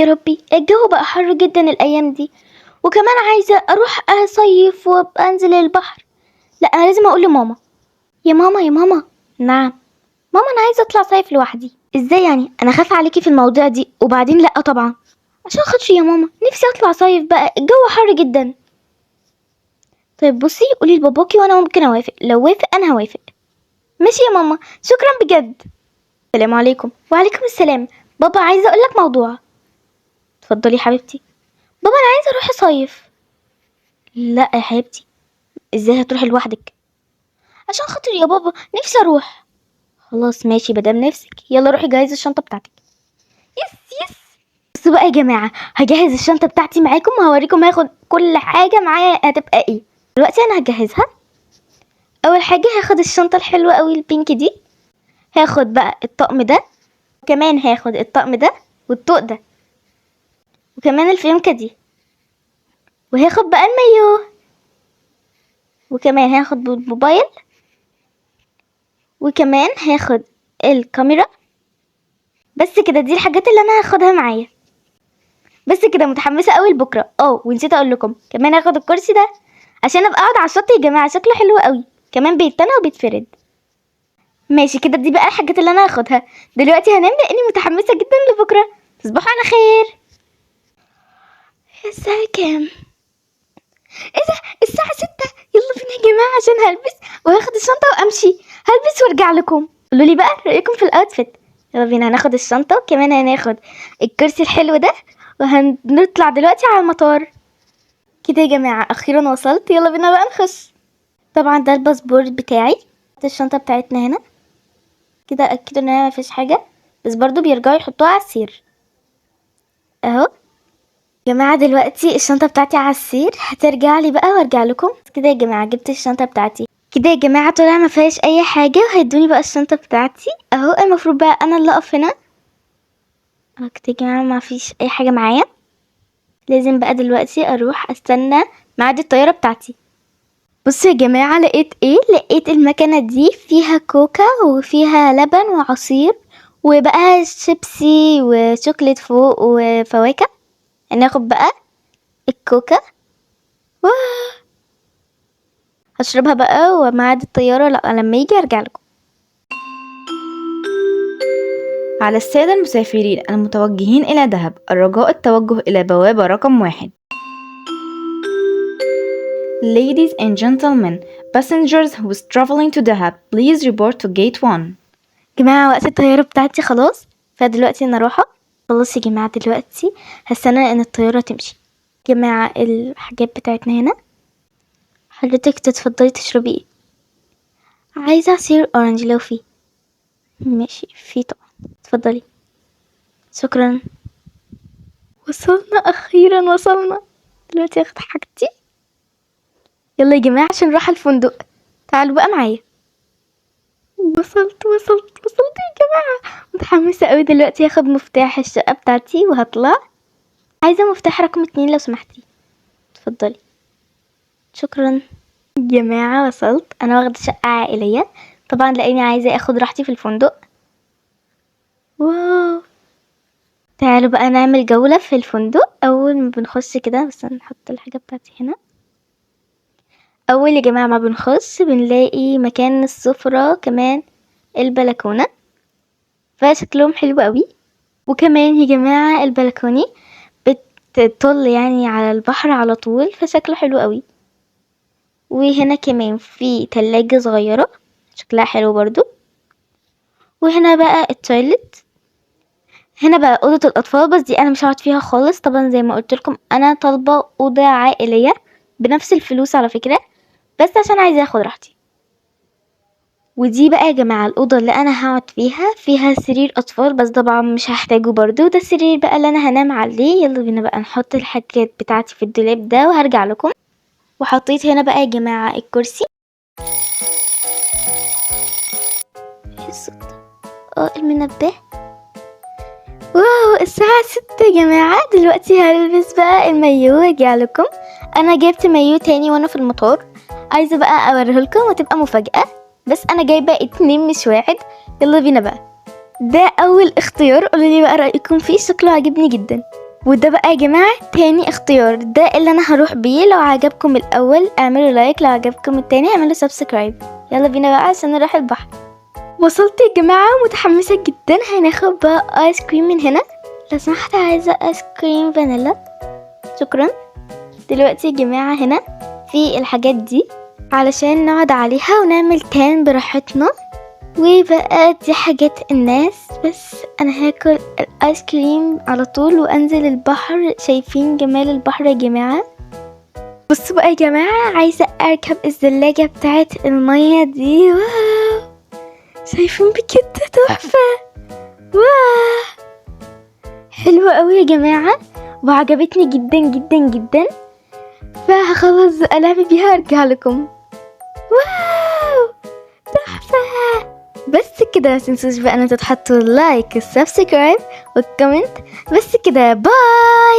يا ربي الجو بقى حر جدا الايام دي، وكمان عايزه اروح اصيف وابقى انزل البحر. لا انا لازم اقول لماما. يا ماما يا ماما. نعم ماما، انا عايزه اطلع صيف لوحدي. ازاي يعني؟ انا خايفة عليكي في المواضيع دي. وبعدين لا طبعا عشان خاطري يا ماما، نفسي اطلع صيف بقى، الجو حر جدا. طيب بصي قولي لباباكي وانا ممكن اوافق، لو وافق انا هوافق. ماشي يا ماما، شكرا بجد. السلام عليكم. وعليكم السلام. بابا عايزه اقول لك موضوع. اتفضلي حبيبتي. بابا انا عايزه اروح اصيف. لا يا حبيبتي، ازاي هتروحي لوحدك؟ عشان خاطري يا بابا، نفسي اروح. خلاص ماشي مادام نفسك، يلا روحي جهزي الشنطة بتاعتك. yes yes. بصوا بقى يا جماعة، هجهز الشنطة بتاعتي معاكم وهوريكم هاخد كل حاجة معايا هتبقى ايه. دلوقتي انا هجهزها. اول حاجة هاخد الشنطة الحلوة قوي ال pink دي، هاخد بقى الطقم ده، وكمان هاخد الطقم ده والطوق ده، وكمان الفيونكه دي، وهاخد بقى المايو، وكمان هاخد الموبايل، وكمان هاخد الكاميرا. بس كده، دي الحاجات اللي انا هاخدها معايا. بس كده، متحمسة قوي لبكرة. ونسيت اقول لكم كمان هاخد الكرسي ده عشان ابقى اقعد على الشط يا جماعة، شكله حلو قوي، كمان بيتنى وبيتفرد. ماشي كده، دي بقى الحاجات اللي انا هاخدها. دلوقتي هنام لاني متحمسة جدا لبكرة. تصبحوا على خير. الساعة كام؟ ايه ده؟ الساعة 6. يلا بينا يا جماعة عشان هلبس وهاخد الشنطة وامشي. هلبس وارجع لكم. قولوا لي بقى رايكم في ال outfit. يلا بينا هناخد الشنطة، وكمان هناخد الكرسي الحلو ده، وهنطلع دلوقتي على المطار. كده يا جماعة اخيرا وصلت. يلا بينا بقى نخش. طبعا ده الباسبور بتاعي، الشنطة بتاعتنا هنا كده، اكدوا ان هي مفيش حاجة، بس برضو بيرجعوا يحطوها على السير اهو. يا جماعة دلوقتي الشنطة بتاعتي على السير، هترجع لي بقى وارجع لكم. كده يا جماعة جبت الشنطة بتاعتي. كده يا جماعة طلع ما فيهاش اي حاجة، وهيدوني بقى الشنطة بتاعتي اهو. المفروض بقى انا اللي اقف هنا اهو. كده يا جماعة ما فيش اي حاجة معايا، لازم بقى دلوقتي اروح استنى ميعاد الطيارة بتاعتي. بصوا يا جماعة لقيت ايه؟ لقيت المكنه دي فيها كوكا وفيها لبن وعصير وبقى شيبسي وشوكليت فوق وفواكه. هناخد بقى الكوكا، واه هشربها بقى وميعاد الطيارة لا لما يجي ارجع لكم. على السادة المسافرين المتوجهين إلى دهب، الرجاء التوجه إلى بوابة رقم 1. Ladies and gentlemen, passengers who is traveling to Dahab, please report to gate 1. جماعة وقت الطيارة بتاعتي خلاص، فدلوقتي انا رايحة. خلاص يا جماعة دلوقتي هستنى ان الطيارة تمشي. جماعة الحاجات بتاعتنا هنا. حضرتك تتفضلي تشربي ايه؟ عايزة عصير orange لو فيه. ماشي فيه طبعا، اتفضلي. شكرا. وصلنا اخيرا، وصلنا. دلوقتي هاخد حاجتي. يلا يا جماعة عشان نروح الفندق، تعالوا بقى معايا. وصلت وصلت وصلت يا جماعة، متحمسة قوي. دلوقتي هاخد مفتاح الشقة بتاعتي وهطلع. عايزة مفتاح رقم 2 لو سمحتي. اتفضلي. شكرا. جماعة وصلت. انا واخدة شقة عائلية طبعا لاني عايزة اخد راحتي في الفندق. واو، تعالوا بقى نعمل جولة في الفندق. اول ما بنخش كده، بس نحط الحاجة بتاعتي هنا. اول يا جماعة ما بنخش بنلاقي مكان السفرة، كمان البلكونة، فشكلهم حلو قوي. وكمان يا جماعة البلكوني بتطل على البحر على طول، فشكله حلو قوي. وهنا كمان في تلاجة صغيرة شكلها حلو برضو. وهنا بقى التويلت. هنا بقى أوضة الأطفال، بس دي أنا مش هقعد فيها خالص. طبعا زي ما قلت لكم أنا طالبة أوضة عائلية بنفس الفلوس على فكرة، بس عشان عايزة اخد راحتي. ودي بقى يا جماعة الأوضة اللي أنا هقعد فيها، فيها سرير أطفال بس طبعا مش هحتاجه برضو. ده السرير بقى اللي أنا هنام عليه. يلا بينا بقى نحط الحاجات بتاعتي في الدولاب ده وهرجع لكم. وحطيت هنا بقى يا جماعة الكرسي. ايه الصوت ده؟ المنبه. واو، الساعة 6 يا جماعة. دلوقتي هلبس بقى المايو وارجع لكم. أنا جبت مايو تاني وأنا في المطار، عايزة بقى أوريه لكم وتبقى مفاجأة، بس أنا جايبة 2 مش 1. يلا بينا بقى. ده أول اختيار، قولوا لي بقى رأيكم فيه، شكله عاجبني جدا. وده بقى يا جماعة تاني اختيار، ده اللي انا هروح بيه. لو عجبكم الاول اعملوا like، لو عجبكم التاني اعملوا subscribe. يلا بينا بقى عشان نروح البحر. وصلت يا جماعة متحمسة جدا. هناخد بقى ايس كريم من هنا. لو سمحت عايزة ايس كريم فانيلا، شكرا. دلوقتي يا جماعة هنا في الحاجات دي علشان نقعد عليها ونعمل tan براحتنا. وبقى دي حاجات الناس، بس انا هاكل الايس كريم على طول وانزل البحر. شايفين جمال البحر يا جماعة؟ بصوا بقى يا جماعة، عايزة اركب الزلاجة بتاعت المية دي. wow، شايفين بجد تحفة. wow، حلوة قوي يا جماعة، وعجبتني جدا جدا جدا. فهخلص ألعب بيها وارجع لكم. wow تحفة. بس كده ما تنسوش بقى ان انتوا تحطوا like وال subscribe وال comment. بس كده، bye.